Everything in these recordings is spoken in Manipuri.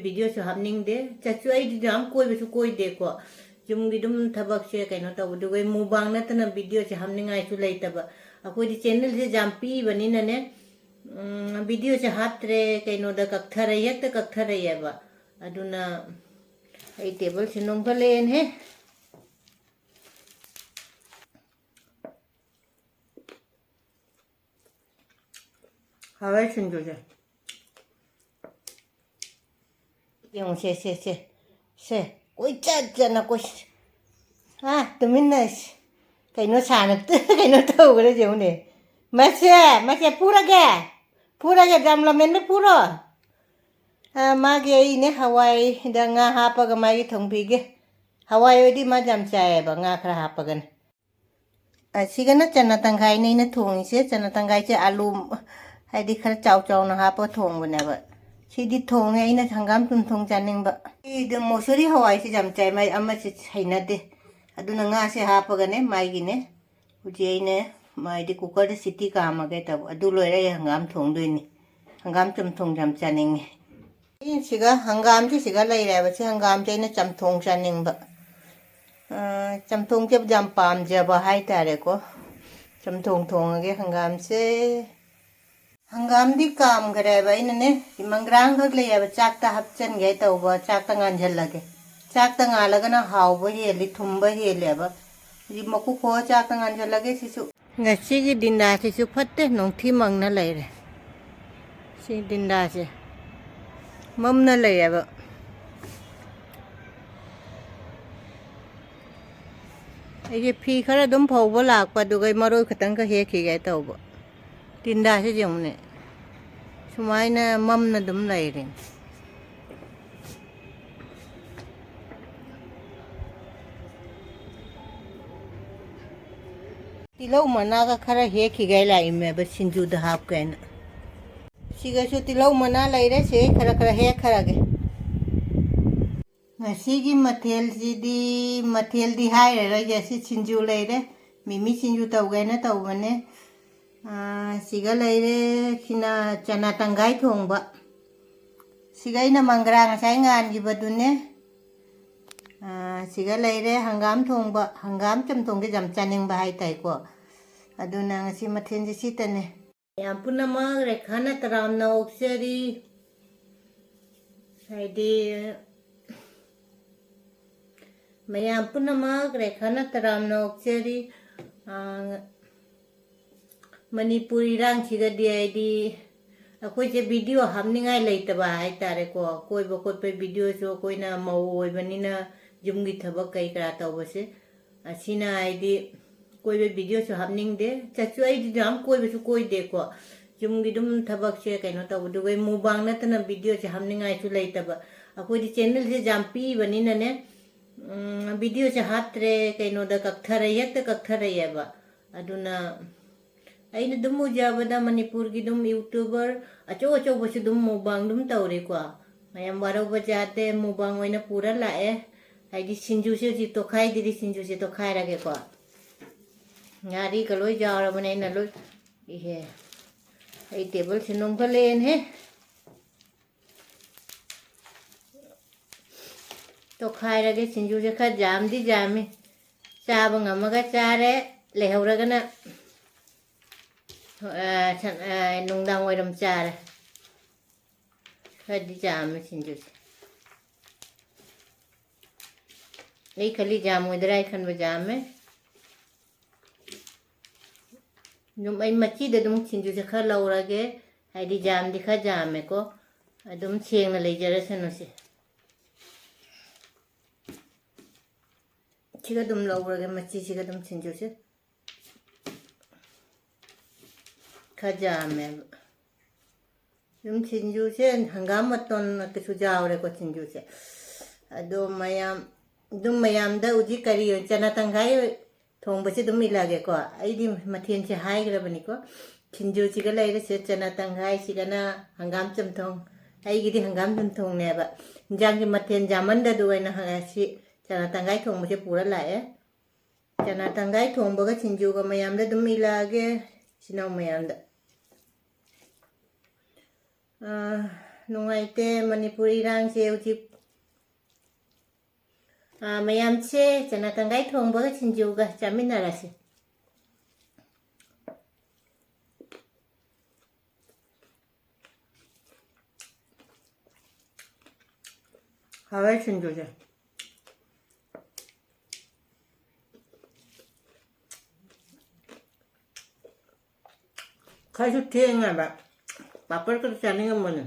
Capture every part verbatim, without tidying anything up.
ꯚꯤꯗꯤꯑꯣꯁꯨ ꯍꯥꯞꯅꯤꯡꯗꯦ꯫ ꯆꯠꯁꯨ ꯑꯩꯗꯤ ꯌꯥꯝ ꯀꯣꯏꯕꯁꯨ ꯀꯣꯏꯗꯦꯀꯣ꯫ ꯌꯨꯝꯒꯤ ꯑꯗꯨꯝ ꯊꯕꯛꯁꯦ ꯀꯩꯅꯣ ꯇꯧꯕ꯫ ꯑꯗꯨꯒ mukbang ꯅꯠꯇꯅ ꯚꯤꯗꯤꯑꯣꯁꯦ ꯍꯥꯞꯅꯤꯡꯉꯥꯏꯁꯨ ꯂꯩꯇꯕ꯫ ꯑꯩꯈꯣꯏꯗꯤ ꯆꯦꯅꯦꯜꯁꯦ ꯌꯥꯝ ꯄꯤꯕꯅꯤꯅꯅꯦ, ꯎꯝ, ꯚꯤꯗꯤꯑꯣꯁꯦ ꯍꯥꯞꯇ꯭ꯔꯦ, ꯀꯩꯅꯣꯗ ꯀꯛꯊꯔꯦ, ꯍꯦꯛꯇ ꯀꯛꯊꯔꯛꯑꯦꯕ꯫ ꯑꯗꯨꯅ ꯑꯩ ꯇꯦꯕꯜꯁꯦ ꯅꯣꯝꯈꯠꯂꯛꯑꯦꯅꯦ꯫ ꯍꯋꯥꯏ ꯁꯤꯡꯖꯨꯁꯦ꯫ ꯌꯦꯡꯉꯨ, ꯁꯦ, ꯁꯦ, ꯁꯦ, ꯁꯦ, ꯀꯣꯏꯆꯠ ꯆꯠꯅ ꯀꯣꯏ-, ꯍꯥ, ꯇꯨꯃꯤꯟꯅ ꯁꯤ-, ꯀꯩꯅꯣ ꯁꯥꯟꯅ-, ꯀꯩꯅꯣ ꯇꯧꯈ꯭ꯔꯦ ꯌꯦꯡꯉꯨꯅꯦ꯫ ꯃꯁꯦ, ꯃꯁꯦ, ꯐꯨꯔꯒꯦ, ꯐꯨꯔꯒꯦ, ꯖꯝꯂꯃꯦꯟꯗ ꯐꯨꯔꯣ꯫ ꯑ, ꯃꯥꯒꯤ ꯑꯩꯅꯦ ꯍꯋꯥꯏꯗ ꯉꯥ ꯍꯥꯞꯄꯒ ꯃꯥꯒꯤ ꯊꯣꯡꯕꯤꯒꯦ꯫ ꯍꯋꯥꯏ ꯑꯣꯏꯗꯤ ꯃꯥ ꯌꯥꯝ ꯆꯥꯏꯌꯦꯕ, ꯉꯥ ꯈꯔ ꯍꯥꯞꯄꯒꯅ꯫ ꯑꯁꯤꯒꯅ ꯆꯅꯥ ꯇꯪꯈꯥꯏꯅꯦ ꯑꯩꯅ ꯊꯣꯡꯉꯤꯁꯦ꯫ ꯆꯅꯥ ꯇꯪꯈꯥꯏꯁꯦ ꯑꯥꯂꯨ, ꯍꯥꯏꯗꯤ, ꯈꯔ ꯆꯥꯎ ꯆꯥꯎꯅ ꯍꯥꯞꯄ ꯊꯣꯡꯕꯅꯦꯕ꯫ ꯁꯤꯗꯤ ꯊꯣꯡꯉꯦ ꯑꯩꯅ ꯍꯪꯒꯥꯝ ꯆꯝꯊꯣꯡ ꯆꯥꯅꯤꯡꯕ꯫ ꯑꯩꯗꯤ ꯃꯨꯁꯨꯔꯤ ꯍꯋꯥꯏꯁꯦ ꯌꯥꯝ ꯆꯥꯏ, ꯃꯥꯏ ꯑꯃꯁꯦ ꯍꯩꯅꯗꯦ꯫ ꯑꯗꯨꯅ ꯉꯥꯁꯦ ꯍꯥꯞꯄꯒꯅꯦ ꯃꯥꯏꯒꯤꯅꯦ꯫ ꯍꯧꯖꯤꯛ ꯑꯩꯅ ꯃꯥꯏꯗꯤ ꯀꯨꯀꯔꯗ ꯁꯤꯇꯤ ꯀꯥꯝꯃꯒꯦ ꯇꯧꯕ꯫ ꯑꯗꯨ ꯂꯣꯏꯔ ꯑꯩ ꯍꯪꯒꯥꯝ ꯊꯣꯡꯗꯣꯏꯅꯤ꯫ ꯍꯪꯒꯥꯝ ꯆꯝꯊꯣꯡꯁꯦ ꯌꯥꯝ ꯆꯥꯅꯤꯡꯉꯦ꯫ ꯑꯩ ꯁꯤꯒ ꯍꯪꯒꯥꯝꯁꯤ ꯁꯤꯒ ꯂꯩꯔꯦꯕ꯫ ꯁꯤ ꯍꯪꯒꯥꯝꯁꯦ ꯑꯩꯅ ꯆꯝꯊꯣꯡ ꯆꯥꯅꯤꯡꯕ꯫ ꯑ, ꯆꯝꯊꯣꯡꯁꯦ ꯌꯥꯝ ꯄꯥꯝꯖꯕ ꯍꯥꯏꯇꯥꯔꯦꯀꯣ꯫ ꯆꯝꯊꯣꯡ ꯊꯣꯡꯉꯒꯦ ꯍꯪꯒꯥꯝꯁꯦ꯫ ꯍꯪꯒꯥꯝꯗꯤ ꯀꯥꯝꯈ꯭ꯔꯦꯕ ꯑꯩꯅꯅꯦ, ꯃꯪꯒ꯭ꯔꯥꯡꯈꯛ ꯂꯩꯌꯦꯕ, ꯆꯥꯛꯇ ꯍꯥꯞꯆꯟꯒꯦ ꯇꯧꯕ, ꯆꯥꯛꯇ ꯉꯥꯟꯁꯤꯜꯂꯒꯦ꯫ ꯆꯥꯛꯇ ꯉꯥꯜꯂꯒꯅ ꯍꯥꯎꯕ ꯍꯦꯜꯂꯤ, ꯊꯨꯝꯕ ꯍꯦꯜꯂꯦꯕ꯫ ꯍꯧꯖꯤꯛ ꯃꯀꯨ ꯈꯣꯛꯑ ꯆꯥꯛꯇ ꯉꯥꯟꯁꯤꯜꯂꯒꯦ ꯁꯤꯁꯨ꯫ ꯉꯁꯤꯒꯤ ꯗꯤꯟꯗꯥꯁꯤꯁꯨ ꯐꯠꯇꯦ, ꯅꯣꯡꯊꯤ ꯃꯪꯅ ꯂꯩꯔꯦ꯫ ꯁꯤ ꯗꯤꯟꯗꯥꯁꯦ ꯃꯝꯅ ꯂꯩꯌꯦꯕ꯫ ꯑꯩꯁꯦ ꯐꯤ ꯈꯔ ꯑꯗꯨꯝ ꯐꯧꯕ ꯂꯥꯛꯄ, ꯑꯗꯨꯒ ꯑꯩ ꯃꯔꯣꯏ ꯈꯛꯇꯪꯒ ꯍꯦꯛꯈꯤꯒꯦ ꯇꯧꯕ꯫ ꯗꯤꯟꯗꯥꯁꯦ ꯌꯦꯡꯉꯨꯅꯦ, ꯁꯨꯃꯥꯏꯅ ꯃꯝꯅ ꯑꯗꯨꯝ ꯂꯩꯔꯦ꯫ ꯇꯤꯜꯍꯧ ꯃꯅꯥꯒ ꯈꯔ ꯍꯦꯛꯈꯤꯒꯦ ꯂꯥꯛꯏꯃꯦꯕ, ꯁꯤꯡꯖꯨꯗ ꯍꯥꯞꯀꯦꯅ꯫ ꯁꯤꯒꯁꯨ ꯇꯤꯜꯍꯧ ꯃꯅꯥ ꯂꯩꯔꯦ, ꯁꯤ ꯈꯔ ꯈꯔ ꯍꯦꯛꯈ꯭ꯔꯒꯦ꯫ ꯉꯁꯤꯒꯤ ꯃꯊꯦꯜꯁꯤꯗꯤ, ꯃꯊꯦꯜꯗꯤ ꯍꯥꯏꯔꯔꯣꯏꯒꯦ, ꯁꯤ ꯁꯤꯡꯖꯨ ꯂꯩꯔꯦ, ꯃꯤꯃꯤ ꯁꯤꯡꯖꯨ ꯇꯧꯒꯦꯅ ꯇꯧꯕꯅꯦ꯫ ꯑꯥ, ꯁꯤꯒ ꯂꯩꯔꯦ, ꯁꯤꯅ ꯆꯅꯥ ꯇꯪꯈꯥꯏ ꯊꯣꯡꯕ꯫ ꯁꯤꯒ ꯑꯩꯅ ꯃꯪꯒ꯭ꯔꯥ ꯉꯁꯥꯏ ꯉꯥꯟꯈꯤꯕꯗꯨꯅꯦ꯫ ꯑꯥ, ꯁꯤꯒ ꯂꯩꯔꯦ ꯍꯪꯒꯥꯝ ꯊꯣꯡꯕ, ꯍꯪꯒꯥꯝ ꯆꯝꯊꯣꯡꯁꯦ ꯌꯥꯝ ꯆꯥꯅꯤꯡꯕ ꯍꯥꯏꯇꯥꯏꯀꯣ꯫ ꯑꯗꯨꯅ ꯉꯁꯤ ꯃꯊꯦꯜꯁꯦ ꯁꯤꯇꯅꯦ꯫ ꯃꯌꯥꯝ ꯄꯨꯝꯅꯃꯛ ꯔꯦꯈꯥꯅ ꯇꯔꯥꯝꯅ ꯑꯣꯛꯆꯔꯤ꯫ ꯍꯥꯏꯗꯤ, ꯃꯌꯥꯝ ꯄꯨꯝꯅꯃꯛ ꯔꯦꯈꯥꯅ ꯇꯔꯥꯝꯅ ꯑꯣꯛꯆꯔꯤ꯫ ꯑꯥ, ꯃꯅꯤꯄꯨꯔ ꯏꯔꯥꯡꯁꯤꯒꯗꯤ ꯍꯥꯏꯗꯤ ꯑꯩꯈꯣꯏꯁꯦ ꯚꯤꯗꯤꯑꯣ ꯍꯥꯞꯅꯤꯡꯉꯥꯏ ꯂꯩꯇꯕ ꯍꯥꯏꯇꯥꯔꯦꯀꯣ꯫ ꯀꯣꯏꯕ ꯈꯣꯠꯄ ꯚꯤꯗꯤꯑꯣꯁꯨ ꯑꯩꯈꯣꯏꯅ ꯃꯧ ꯑꯣꯏꯕꯅꯤꯅ ꯌꯨꯝꯒꯤ ꯊꯕꯛ ꯀꯩ ꯀꯔꯥ ꯇꯧꯕꯁꯦ, ꯑꯁꯤꯅ ꯍꯥꯏꯗꯤ ꯀꯣꯏꯕ ꯚꯤꯗꯤꯑꯣꯁꯨ ꯍꯥꯞꯅꯤꯡꯗꯦ꯫ ꯆꯠꯁꯨ ꯑꯩꯗꯤ ꯌꯥꯝ ꯀꯣꯏꯕꯁꯨ ꯀꯣꯏꯗꯦꯀꯣ꯫ ꯌꯨꯝꯒꯤ ꯑꯗꯨꯝ ꯊꯕꯛꯁꯦ ꯀꯩꯅꯣ ꯇꯧꯕ꯫ ꯑꯗꯨꯒ ꯑꯩ ꯃꯨꯛꯕꯥꯡ ꯅꯠꯇꯅ ꯚꯤꯗꯤꯑꯣꯁꯦ ꯍꯥꯞꯅꯤꯡꯉꯥꯏꯁꯨ ꯂꯩꯇꯕ꯫ ꯑꯩꯈꯣꯏꯗꯤ ꯆꯦꯅꯦꯜꯁꯦ ꯌꯥꯝ ꯄꯤꯛꯏꯕꯅꯤꯅꯅꯦ, ꯎꯝ, ꯚꯤꯗꯤꯑꯣꯁꯦ ꯍꯥꯞꯇ꯭ꯔꯦ, ꯀꯩꯅꯣꯗ ꯀꯛꯊꯔꯛꯑꯦ, ꯍꯦꯛꯇ ꯀꯛꯊꯔꯛꯑꯦꯕ꯫ ꯑꯗꯨꯅ ꯑꯩꯅ ꯑꯗꯨꯝ ꯎꯖꯕꯗ ꯃꯅꯤꯄꯨꯔꯒꯤ ꯑꯗꯨꯝ ꯌꯨꯇ꯭ꯌꯨꯕꯔ ꯑꯆꯧ ꯑꯆꯧꯕꯁꯨ ꯑꯗꯨꯝ ꯃꯨꯛꯕꯥꯡ ꯑꯗꯨꯝ ꯇꯧꯔꯦꯀꯣ꯫ ꯃꯌꯥꯝ ꯋꯥꯔꯧꯕ ꯌꯥꯗꯦ, ꯃꯨꯛꯕꯥꯡ ꯑꯣꯏꯅ ꯄꯨꯔ ꯂꯥꯛꯑꯦ꯫ ꯍꯥꯏꯗꯤ ꯁꯤꯡꯖꯨꯁꯦ ꯍꯧꯖꯤꯛ ꯇꯣꯈꯥꯏꯗ꯭ꯔꯤ, ꯁꯤꯡꯖꯨꯁꯦ ꯇꯣꯈꯥꯏꯔꯒꯦꯀꯣ꯫ ꯉꯥꯔꯤꯒ ꯂꯣꯏ ꯌꯥꯎꯔꯕꯅꯦ ꯑꯩꯅ ꯂꯣꯏ꯫ ꯏꯍꯦ, ꯑꯩ ꯇꯦꯕꯜꯁꯦ ꯅꯣꯝꯈꯠꯂꯛꯑꯦꯅꯦꯍꯦ꯫ ꯇꯣꯈꯥꯏꯔꯒꯦ, ꯁꯤꯡꯖꯨꯁꯦ ꯈꯔ ꯌꯥꯝꯗꯤ ꯌꯥꯝꯃꯤ꯫ ꯆꯥꯕ ꯉꯝꯃꯒ ꯆꯥꯔꯦ, ꯂꯩꯍꯧꯔꯒꯅ, ꯑ, ꯁꯟ-, ꯑ, ꯅꯨꯡꯗꯥꯡ ꯋꯥꯏꯔꯝ ꯆꯥꯔꯦ꯫ ꯈꯔꯗꯤ ꯌꯥꯝꯃꯦ ꯁꯤꯡꯖꯨꯁꯦ꯫ ꯑꯩ ꯈꯜꯂꯤ ꯌꯥꯝꯃꯣꯏꯗ꯭ꯔꯥ ꯍꯥꯏ ꯈꯟꯕ ꯌꯥꯝꯃꯦ꯫ ꯑꯗꯨꯝ ꯑꯩ ꯃꯆꯤꯗ ꯑꯗꯨꯝ ꯁꯤꯡꯖꯨꯁꯦ ꯈꯔ ꯂꯧꯔꯒꯦ, ꯍꯥꯏꯗꯤ ꯌꯥꯝꯗꯤ ꯈꯔ ꯌꯥꯝꯃꯦꯀꯣ꯫ ꯑꯗꯨꯝ ꯁꯦꯡꯅ ꯂꯩꯖꯔꯁꯅꯨꯁꯦ꯫ ꯁꯤꯒ ꯑꯗꯨꯝ ꯂꯧꯔꯒꯦ, ꯃꯆꯤꯁꯤꯒ ꯑꯗꯨꯝ ꯁꯤꯡꯖꯨꯁꯦ ꯈꯔ ꯌꯥꯝꯃꯦꯕ꯫ ꯑꯗꯨꯝ ꯁꯤꯡꯖꯨꯁꯦ ꯍꯪꯒꯥꯝ ꯃꯇꯣꯟ ꯉꯥꯛꯇꯁꯨ ꯌꯥꯎꯔꯦꯀꯣ ꯁꯤꯡꯖꯨꯁꯦ꯫ ꯑꯗꯣ ꯃꯌꯥꯝ, ꯑꯗꯨꯝ ꯃꯌꯥꯝꯗ ꯍꯧꯖꯤꯛ ꯀꯔꯤ ꯑꯣꯏ-, ꯆꯅꯥ ꯇꯪꯈꯥꯏ ꯊꯣꯡꯕꯁꯦ ꯑꯗꯨꯝ ꯏꯜꯂꯛꯑꯒꯦꯀꯣ꯫ ꯑꯩꯗꯤ ꯃꯊꯦꯜꯁꯦ ꯍꯥꯏꯈ꯭ꯔꯕꯅꯤꯀꯣ꯫ ꯁꯤꯡꯖꯨꯁꯤꯒ ꯂꯩꯔꯦ, ꯁꯦ ꯆꯅꯥ ꯇꯪꯈꯥꯏꯁꯤꯒꯅ ꯍꯪꯒꯥꯝ ꯆꯝꯊꯣꯡ꯫ ꯑꯩꯒꯤꯗꯤ ꯍꯪꯒꯥꯝ ꯆꯝꯊꯣꯡꯅꯦꯕ꯫ ꯏꯟꯖꯥꯡꯁꯦ ꯃꯊꯦꯜ ꯌꯥꯝꯃꯟꯗꯗꯣ ꯑꯩꯅ ꯍ-, ꯁꯤ ꯆꯅꯥ ꯇꯪꯈꯥꯏ ꯊꯣꯡꯕꯁꯦ ꯄꯨꯔ ꯂꯥꯛꯑꯦ꯫ ꯆꯅꯥ ꯇꯪꯈꯥꯏ ꯊꯣꯡꯕꯒ ꯁꯤꯡꯖꯨꯒ ꯃꯌꯥꯝꯗ ꯑꯗꯨꯝ ꯏꯜꯂꯛꯑꯒꯦ, ꯏꯆꯤꯟ ꯏꯅꯥꯎ ꯃꯌꯥꯝꯗ꯫ ꯑꯥ, ꯅꯨꯡꯉꯥꯏꯇꯦ ꯃꯅꯤꯄꯨꯔ ꯏꯔꯥꯡꯁꯦ ꯍꯧꯖꯤꯛ꯫ ꯑꯥ, ꯃꯌꯥꯝꯁꯦ ꯆꯅꯥ ꯀꯪꯒꯥꯏ ꯊꯣꯡꯕꯒ ꯁꯤꯡꯖꯨꯒ ꯆꯥꯃꯤꯟꯅꯔꯁꯤ꯫ ꯍꯥꯎꯋꯦ ꯁꯤꯡꯖꯨꯁꯦ꯫ ꯈꯔꯁꯨ ꯊꯦꯡꯉꯦꯕ꯫ ꯄꯥꯄꯔ ꯈꯛꯇ ꯆꯥꯅꯤꯡꯉꯝꯕꯅꯦ꯫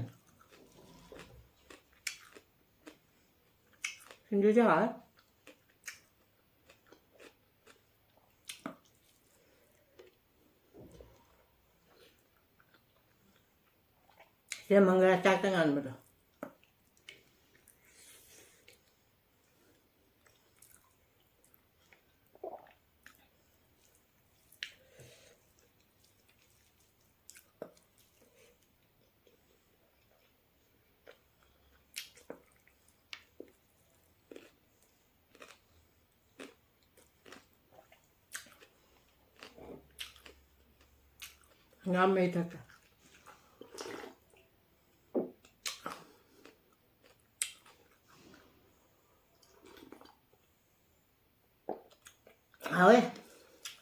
ꯁꯤꯡꯖꯨꯁꯦ ꯍꯥꯎꯋꯦ꯫ ꯁꯦ ꯃꯪꯒ꯭ꯔꯥ ꯆꯥꯛꯇ ꯉꯥꯟꯕꯗꯣ꯫ ꯍꯪꯒꯥꯝ ꯃꯍꯤ ꯊꯛꯀꯦ꯫ ꯍꯥꯎꯋꯦ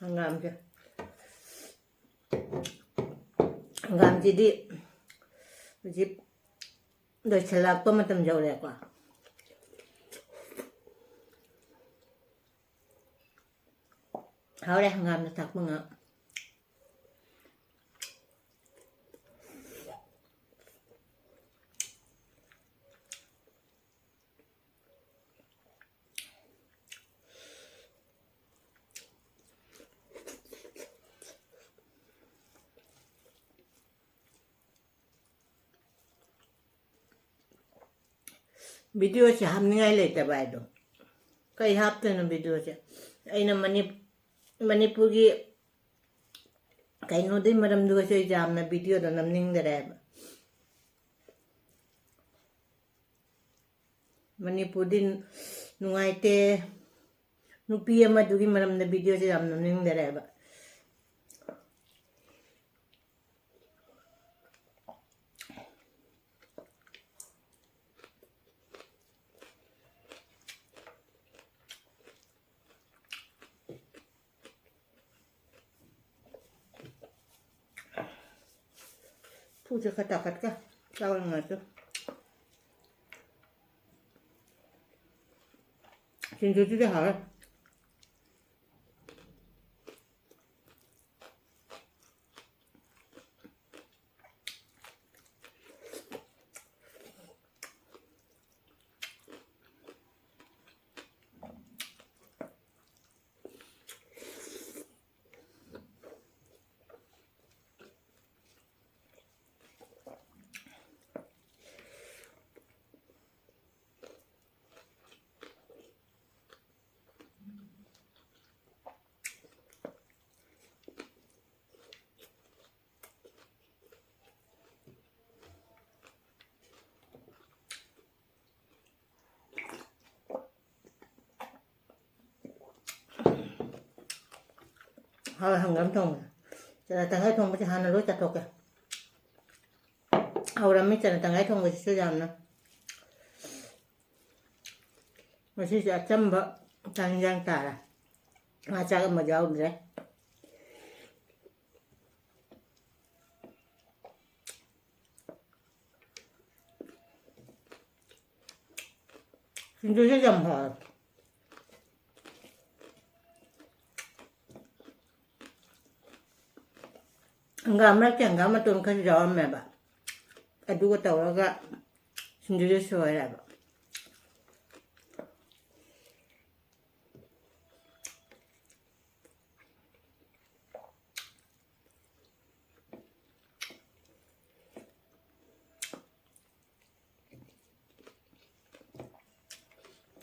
ꯍꯪꯒꯥꯝꯁꯦ꯫ ꯍꯪꯒꯥꯝꯁꯤꯗꯤ ꯍꯧꯖꯤꯛ ꯂꯣꯏꯁꯤꯜꯂꯛꯄ ꯃꯇꯝ ꯌꯧꯔꯦꯀꯣ꯫ ꯍꯥꯎꯔꯦ ꯍꯪꯒꯥꯝꯗ ꯊꯥꯛꯄ ꯉꯥ꯫ ꯚꯤꯗꯤꯑꯣꯁꯦ ꯍꯥꯞꯅꯤꯡꯉꯥꯏ ꯂꯩꯇꯕ ꯍꯥꯏꯗꯣ꯫ ꯀꯩ ꯍꯥꯞꯇꯣꯏꯅꯣ ꯚꯤꯗꯤꯑꯣꯁꯦ? ꯑꯩꯅ ꯃꯅꯤ-, ꯃꯅꯤꯄꯨꯔꯒꯤ ꯀꯩꯅꯣꯗꯨꯒꯤ ꯃꯔꯝꯗꯨꯒꯁꯨ ꯑꯩ ꯌꯥꯝꯅ ꯚꯤꯗꯤꯑꯣꯗꯣ ꯅꯝꯅꯤꯡꯗꯔꯦꯕ꯫ ꯃꯅꯤꯄꯨꯔꯗꯤ ꯅꯨꯡꯉꯥꯏꯇꯦ꯫ ꯅꯨꯄꯤ ꯑꯃꯗꯨꯒꯤ ꯃꯔꯝꯗ ꯚꯤꯗꯤꯑꯣꯁꯦ ꯌꯥꯝ ꯅꯝꯅꯤꯡꯗꯔꯦꯕ꯫ ꯐꯨꯁꯦ ꯈꯔ ꯇꯥꯈꯠꯀꯦ꯫ ꯆꯥꯕ ꯅꯨꯡꯉꯥꯏꯇꯦ꯫ ꯁꯤꯡꯖꯨꯁꯤꯗꯤ ꯍꯥꯎꯔꯦ꯫ ꯍꯋꯥꯏ ꯍꯪꯒꯥꯝ ꯊꯣꯡꯕ꯫ ꯆꯅꯥ ꯇꯪꯈꯥꯏ ꯊꯣꯡꯕꯁꯦ ꯍꯥꯟꯅ ꯂꯣꯏ ꯆꯥꯊꯣꯛꯀꯦ꯫ ꯍꯧꯔꯝꯃꯤ ꯆꯅꯥ ꯇꯪꯈꯥꯏ ꯊꯣꯡꯕꯁꯤꯁꯨ ꯌꯥꯝꯅ꯫ ꯉꯁꯤꯁꯦ ꯑꯆꯝꯕ ꯆꯥꯛ ꯏꯟꯖꯥꯡ ꯇꯥꯔꯦ꯫ ꯉꯥ ꯆꯥꯛ ꯑꯃ ꯌꯥꯎꯗ꯭ꯔꯦ꯫ ꯁꯤꯡꯖꯨꯁꯦ ꯌꯥꯝ ꯍꯥꯎꯋꯦ꯫ ꯍꯪꯒꯥꯝ ꯃꯔꯛꯇ ꯍꯪꯒꯥꯝ ꯃꯇꯣꯟ ꯈꯔꯁꯨ ꯌꯥꯎꯔꯝꯃꯦꯕ꯫ ꯑꯗꯨꯒ ꯇꯧꯔꯒ ꯁꯤꯡꯖꯨꯁꯦ ꯁꯣꯏꯔꯦꯕ꯫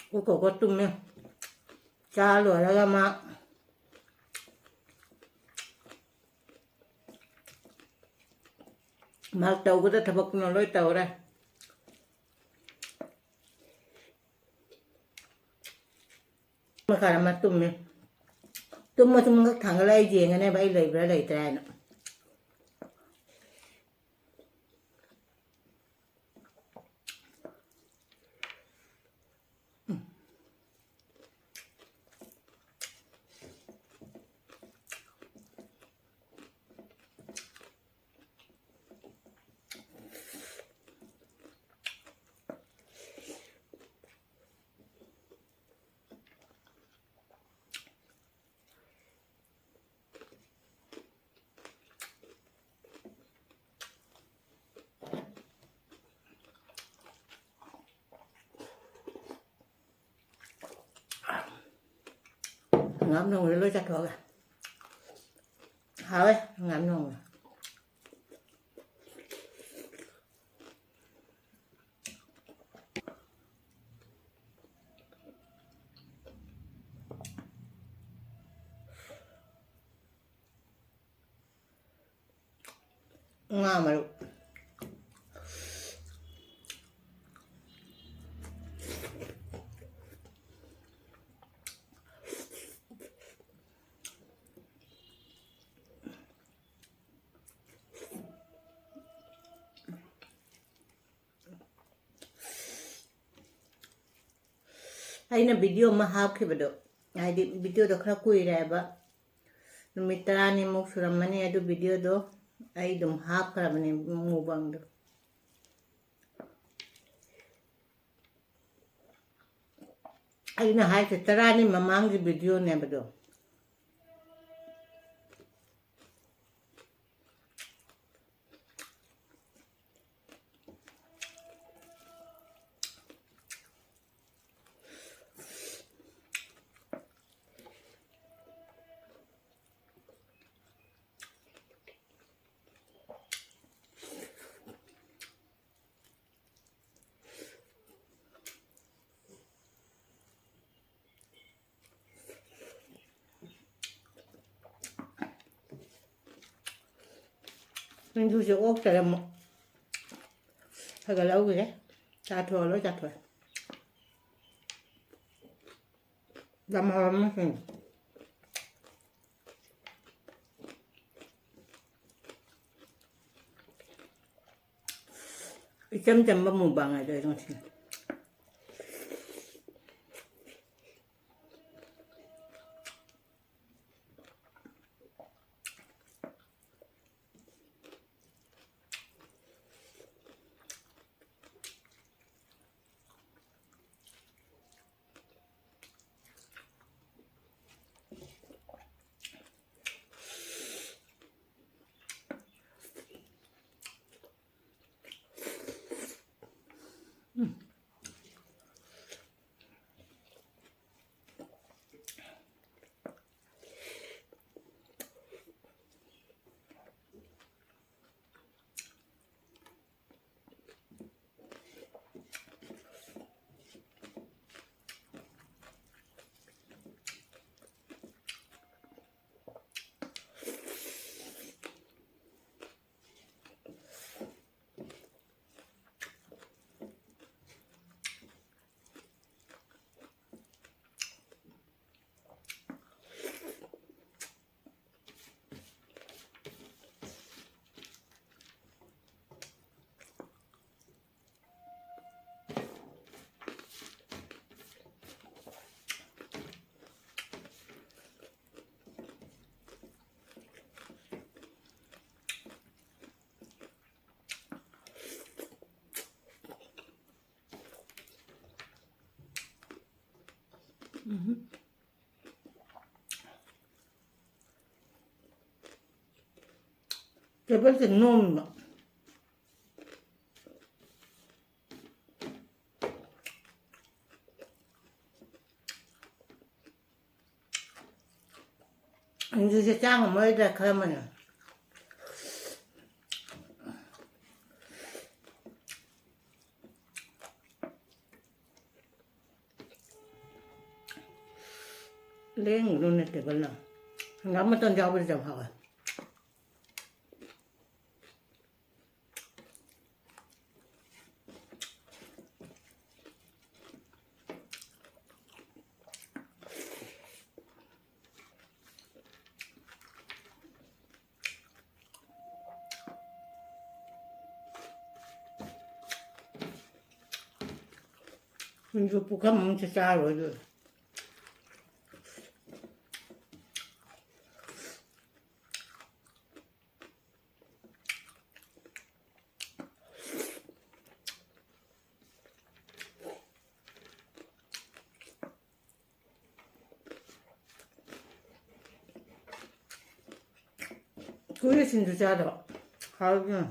ꯑꯩꯈꯣꯏ ꯀꯣꯀꯣ ꯇꯨꯝꯃꯦ꯫ ꯆꯥ ꯂꯣꯏꯔꯒ ꯃꯥ, ꯃꯥ ꯇꯧꯒꯗ ꯊꯕꯛꯇꯨꯅ ꯂꯣꯏ ꯇꯧꯔꯦ꯫ ꯃꯈꯥꯗ ꯑꯃ ꯇꯨꯝꯃꯦ꯫ ꯇꯨꯝꯃꯁꯨ ꯃꯉꯛ ꯊꯥꯡꯒꯠꯂ ꯑꯩ ꯌꯦꯡꯉꯅꯦꯕ, ꯑꯩ ꯂꯩꯕ꯭ꯔꯥ ꯂꯩꯇ꯭ꯔꯥ ꯍꯥꯏꯅ꯫ ꯉꯥꯝ ꯅꯣꯡꯃꯗ ꯂꯣꯏ ꯆꯥꯊꯣꯛꯑꯒ꯫ ꯍꯥꯎꯋꯦ ꯉꯥꯝ ꯅꯣꯡꯃ꯫ ꯉꯥ ꯃꯔꯨ꯫ ꯑꯩꯅ video ꯑꯃ ꯍꯥꯞꯈꯤꯕꯗꯣ, ꯍꯥꯏꯗꯤ videoꯗꯣ ꯈꯔ ꯀꯨꯏꯔꯦꯕ, ꯅꯨꯃꯤꯠ ꯇꯔꯥꯅꯤꯃꯨꯛ ꯁꯨꯔꯝꯃꯅꯤ ꯑꯗꯨ videoꯗꯣ ꯑꯩ ꯑꯗꯨꯝ ꯍꯥꯞꯈ꯭ꯔꯕꯅꯦ, mukbangꯗꯣ꯫ ꯑꯩꯅ ꯍꯥꯏꯁꯦ ꯇꯔꯥꯅꯤ ꯃꯃꯥꯡꯒꯤ videoꯅꯦꯕꯗꯣ꯫ ꯁꯤꯡꯖꯨꯁꯦ ꯑꯣꯛꯇꯔꯦ ꯑꯃꯨꯛ꯫ ꯈꯔ ꯈꯔ ꯂꯧꯈꯤꯒꯦ꯫ ꯆꯥꯊꯣꯛꯑ ꯂꯣꯏ ꯆꯥꯊꯣꯛꯑꯦ꯫ ꯌꯥꯝ ꯍꯥꯎꯔꯝꯃꯦ ꯁꯤꯡꯖꯨ꯫ ꯏꯆꯝ ꯆꯝꯕ mukbang ꯍꯥꯏꯗꯣ ꯑꯩ ꯉꯁꯤ꯫ ꯎꯝ꯫ ꯎꯝ꯫ ꯇꯦꯕꯜꯁꯦ ꯅꯣꯝꯕ꯫ ꯁꯤꯡꯖꯨꯁꯦ ꯆꯥ ꯉꯝꯃꯔꯣꯏꯗ꯭ꯔꯥ ꯈꯜꯂꯝꯕꯅꯦ꯫ ꯂꯦꯡꯒꯅꯨꯅꯦ ꯇꯦꯕꯜꯅ꯫ ꯍꯪꯒꯥꯝ ꯃꯇꯣꯟ ꯌꯥꯎꯕꯁꯦ ꯌꯥꯝ ꯍꯥꯎꯋꯦ꯫ ꯁꯤꯡꯖꯨ ꯄꯨꯈꯝ ꯑꯃꯁꯨ ꯆꯥꯔꯣꯏ ꯑꯗꯨ꯫ ꯀꯨꯏꯔꯦ ꯁꯤꯡꯖꯨ ꯆꯥꯗꯕ꯫ ꯍꯥꯎꯕꯅ꯫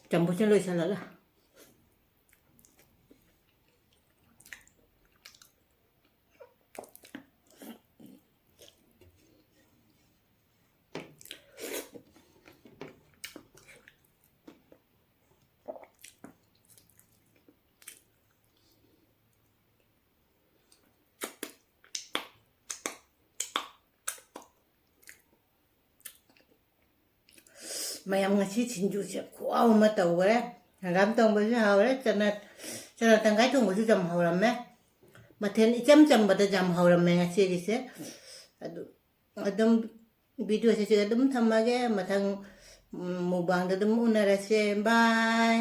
ꯆꯥꯃꯁꯅ ꯂꯣꯏꯁꯜꯂꯒ꯫ ꯃꯌꯥꯝ ꯉꯁꯤ ꯁꯤꯡꯖꯨꯁꯦ ꯈꯨꯍꯥꯎ ꯑꯃ ꯇꯧꯈ꯭ꯔꯦ꯫ ꯍꯪꯒꯥꯝ ꯊꯣꯡꯕꯁꯨ ꯍꯥꯎꯔꯦ, ꯆꯅꯥ ꯆꯅꯥ ꯇꯪꯈꯥꯏ ꯊꯣꯡꯕꯁꯨ ꯌꯥꯝ ꯍꯥꯎꯔꯝꯃꯦ꯫ ꯃꯊꯦꯜ ꯏꯆꯝ ꯆꯝꯕꯗ ꯌꯥꯝ ꯍꯥꯎꯔꯝꯃꯦ ꯉꯁꯤꯒꯤꯁꯦ꯫ ꯑꯗꯨ ꯑꯗꯨꯝ ꯚꯤꯗꯤꯑꯣꯁꯦ ꯁꯤꯗ ꯑꯗꯨꯝ ꯊꯝꯃꯒꯦ꯫ ꯃꯊꯪ ꯃꯨꯛꯕꯥꯡꯗ ꯑꯗꯨꯝ ꯎꯅꯔꯁꯦ꯫ ꯕꯥꯏ꯫